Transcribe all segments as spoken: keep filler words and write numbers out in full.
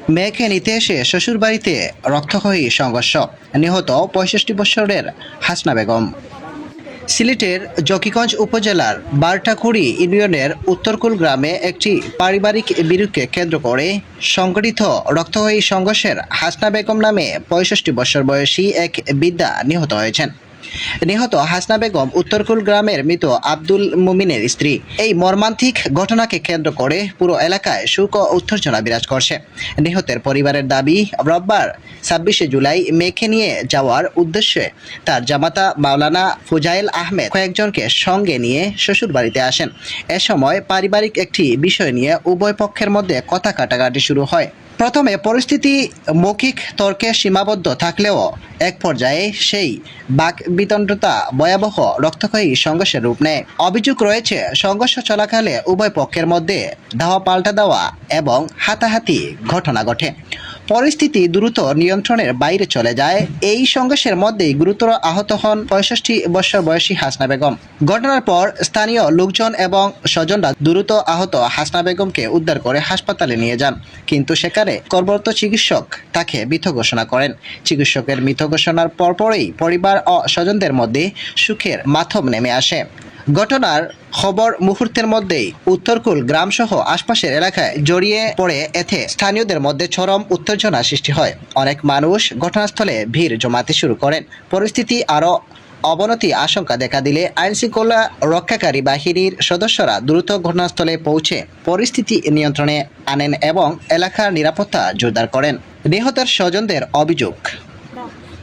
মেয়েকে নিতে এসে শ্বশুরবাড়িতে রক্তক্ষয়ী সংঘর্ষ, নিহত পঁয়ষট্টি বছরের হাসনা বেগম। সিলেটের জকিগঞ্জ উপজেলার বারটাকুড়ি ইউনিয়নের উত্তরকুল গ্রামে একটি পারিবারিক বিরোধকে কেন্দ্র করে সংঘটিত রক্তক্ষয়ী সংঘর্ষের হাসনা বেগম নামে পঁয়ষট্টি বছর বয়সী এক বৃদ্ধা নিহত হয়েছেন। নিহত হাসনা বেগম উত্তরকুল গ্রামের মৃত আব্দুল মুমিনের স্ত্রী। এই মর্মান্তিক ঘটনাকে কেন্দ্র করে পুরো এলাকায় শোক ও উত্তেজনা বিরাজ করছে। নিহতের পরিবারের দাবি, রোববার ছাব্বিশে জুলাই মেয়েকে নিয়ে যাওয়ার উদ্দেশ্যে তার জামাতা মাওলানা ফুজাইল আহমেদ কয়েকজনকে সঙ্গে নিয়ে শ্বশুরবাড়িতে আসেন। এ সময় পারিবারিক একটি বিষয় নিয়ে উভয় পক্ষের মধ্যে কথা কাটাকাটি শুরু হয়। প্রথমে পরিস্থিতি মৌখিক তর্কে সীমাবদ্ধ থাকলেও এক পর্যায়ে সেই বাকবিতণ্ডতা ভয়াবহ রক্তক্ষয়ী সংঘর্ষের রূপ নেয়। অভিযোগ রয়েছে, সংঘর্ষ চলাকালে উভয় পক্ষের মধ্যে ধাওয়া পাল্টা দেওয়া এবং হাতাহাতি ঘটনা ঘটে। পরিস্থিতি দ্রুত নিয়ন্ত্রণের বাইরে চলে যায়। এই সংঘর্ষের মধ্যেই গুরুতর আহত হন পঁয়ষট্টি বছর বয়সী হাসনা বেগম। ঘটনার পর স্থানীয় লোকজন এবং স্বজনরা দ্রুত আহত হাসনা বেগমকে উদ্ধার করে হাসপাতালে নিয়ে যান, কিন্তু সেখানে কর্মরত চিকিৎসক তাকে মৃত ঘোষণা করেন। চিকিৎসকের মৃত ঘোষণার পরপরই পরিবার ও স্বজনদের মধ্যে শোকের মাতম নেমে আসে। ঘটনার খবর মুহূর্তের মধ্যেই উত্তরকুল গ্রামসহ আশপাশের এলাকায় ছড়িয়ে পড়ে। এতে স্থানীয়দের মধ্যে চরম উত্তেজনা সৃষ্টি হয়। অনেক মানুষ ঘটনাস্থলে ভিড় জমাতে শুরু করেন। পরিস্থিতি আরও অবনতি আশঙ্কা দেখা দিলে আইনশৃঙ্খলা রক্ষাকারী বাহিনীর সদস্যরা দ্রুত ঘটনাস্থলে পৌঁছে পরিস্থিতি নিয়ন্ত্রণে আনেন এবং এলাকার নিরাপত্তা জোরদার করেন। নিহতের স্বজনদের অভিযোগ।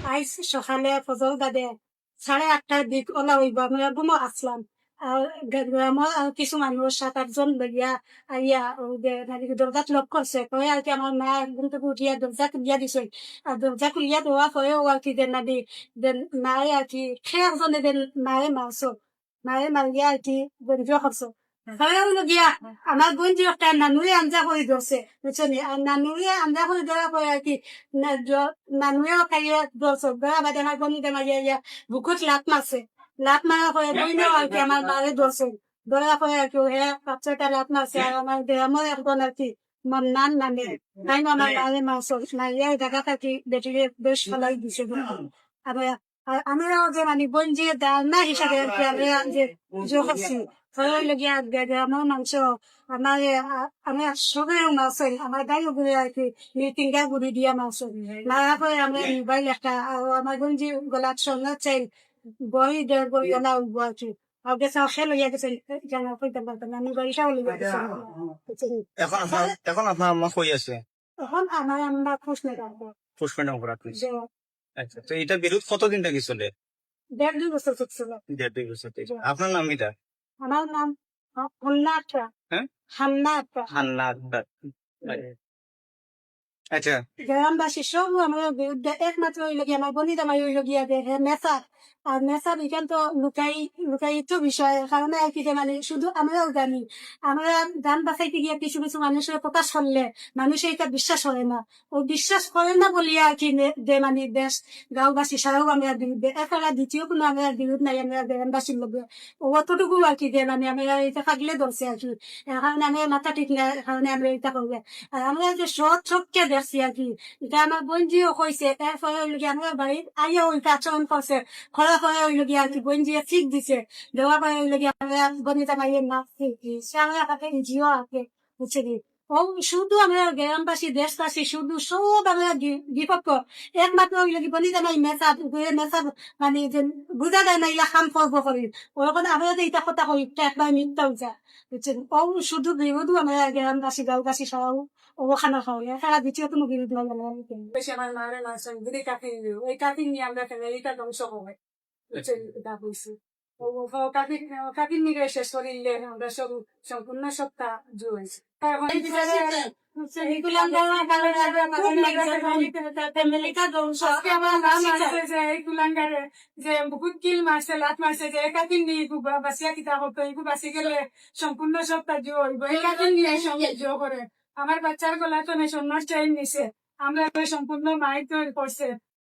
আইজ সকালে ফজর বাদে সাড়ে আটটার দিক ওলা অইবো, আমরা ঘুমো আসলাম। আর গ্রামর আর কিছু মানুষ সাত আট জন লইয়া আইয়া ও যে নাকি দরজাত লক করছে, কয় আর কি আমার মা ঘুম থেকে উঠিয়া দরজা খুলিয়া দিছে। আর দরজা খুলিয়া দেওয়া পরেও আর কি যে নাকি যে মায়ে আর কি সে একজনে যে মায়ে মারছো, মায়ে মারিয়া আর কি গঞ্জিও করছো। তারা অইলো গিয়া আমার গঞ্জি একটা নানুয়ে আঞ্জা করে ধরছে, বুঝছো নি? আর নানুয়ে আঞ্জা করে ধরার পরে আর কি নানুয়েও খাইয়ে ধরছো, ধরা বাদে আমার গঞ্জি মারিয়া ইয়া বুকুত লাত মারছে। লাত মারার পরে বইনেও আর কি আমার মারে ধরছে। ধরার পরে আর কি হে বাচ্চাটা লাত মারছে। আর আমার গ্রামর একজন আর কি মান্নান নামে, তাই আমার মারে মারছে। মারিয়া এই জায়গা থাকি বেটিরে বেশ ফলাই দিছে। আর আর আমরা যে মানে গঞ্জি দাঁড়না হিসাবে আর কি আমরা যে জো করছি। হয়ে গিয়া গ্রামর মানুষ আমার আমরা সবাই মারছে, আমার দায়ও ঘুরে আর কি মিটিংটা ঘুরে দিয়া মারছে। মারার পরে আমরা মোবাইল একটা আর আমার গঞ্জি গলাত স্বর্ণ চেইন, বই দেড় বই ওলা উঠবো আর কি। আর গেছে খেল হইয়া গেছে, জানা কইতাম পারতাম না, আমি গাড়িটাও লইয়া গেছে। এখন আপনার এখন আপনার আম্মা কই আছে? এখন আমার আমরা খুশ নেই পারবো। পুষ্পেন্দ্র অপরাধ নিছে। যে আচ্ছা, তো এটা বিরোধ কতদিন থেকে চলে? দেড় দুই বছর চলছিল। দেড় দুই বছর থেকে। আপনার নাম কিতা? আমার নাম হান্না আক্তার। হ্যাঁ? হান্না আক্তার। হান্না আক্তার। আচ্ছা। গ্রামবাসী সব আমার বিরুদ্ধে, একমাত্র ওই লগিয়া আমার বনি জামাই ওই লগিয়া যে হে মেসাব। আর মেসাব এখান তো লুকাই লুকায়িত বিষয়, কারণে আর কি যে মানে শুধু আমরাও জানি। আমরা জান বাঁচাইতে গিয়া কিছু কিছু মানুষরে প্রকাশ করলে মানুষে এটা বিশ্বাস করে না। ও বিশ্বাস করে না বলিয়া আর কি নে- যে মানে দেশ গাঁওবাসী সারাও আমরা বিরুদ্ধে, এছাড়া দ্বিতীয় কোনো আমরা বিরোধ নাই আমরা গ্রামবাসীর লগে। ও অতটুকু আর কি যে মানে আমরা এটা থাকলে ধরছে আর কি, এর কারণে আমরা মাথা ঠিক না, এর কারণে আমরা এটা করবে। আর আমরা যে সৎ চোখকে দেখছি আর কি, এটা আমার বঞ্জিও কইছে। এরপরে হইল কি আমরা বাড়িত আইয়া ওইটা আচরণ করছে, করার পরে হইল কি আর কি বঞ্জিয়ে ঠিক দিছে, দেওয়ার পরে হইল কি আমরা বনি জামাইয়ে মাফ চাইছি। সে আমরা কাছে জিও আছে, বুঝছে কি? ও শুধু আমরা গ্রামবাসী, দেশবাসী, শুধু সব আমরা বি- বিপক্ষ। একমাত্র হইল কি বনি জামাই মেসাব, যে মেসাব মানে যে বুঝা যায় না, ইলা খাম করবো করি। ওরকম আমরা যে এটা কথা কই, এটা একবার মিথ্যা হইছে, বুঝছেন? ও শুধু বিরোধ আমরা গ্রামবাসী, গাঁওবাসী সবাই ও খানা খাওয়া, সারা দ্বিতীয় কোনো বিরোধ নাই আমরা। বেশি আমার মারে মারছেন, বুড়ি কাকির নিয়ে, ওই কাকির নিয়ে আমরা ফেলে এটা ধ্বংস হবে। বুঝছেন? এটা বলছি। ও, ও কাকির, কাকির নিয়ে শেষ করিলে আমরা সব সম্পূর্ণ সবটা জুড়ে হয়েছে। ফ্যামিলিটা ধ্বংস। আজকে আমার মা মারছে যে এই কুলাঙ্গারে যে বহুত কিল মারছে, লাত মারছে যে একাকি নিয়ে বাসিয়া কিতা করতো, এগু বাসি গেলে সম্পূর্ণ সবটা জুড়ে হইব। একাকি নিয়ে সব জুড়ে করে আমার বাচ্চার গলা তো নেই, স্বর্ণর চেইন নিছে, আমরা তো সম্পূর্ণ মাইর তৈরি করছে।